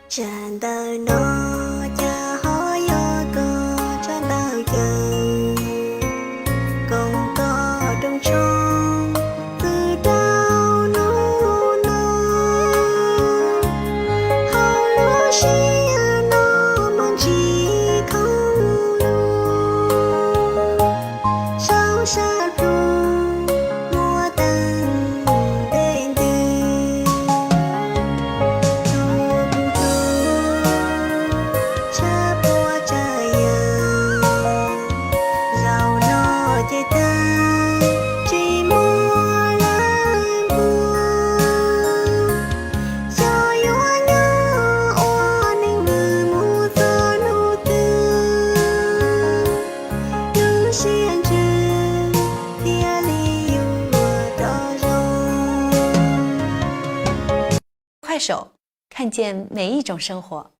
Tsam ntawm no cas ho yog koj tshaj tawm caws, koom koj rooj tshoob twb rau hnub no, hauv lub sij hawm no muaj ntsis khoom lug, saum sab plhu muaj teeb ntej ntws, tus mus hlub tshaj puas tshaj yawg, zaum no ces tag tsis muaj leej puag, xyov yuav nyob ua neej vwm mus txog hnub twg, lub siab ntsws thiaj li yuav rov zoo. 快手，看见每一种生活。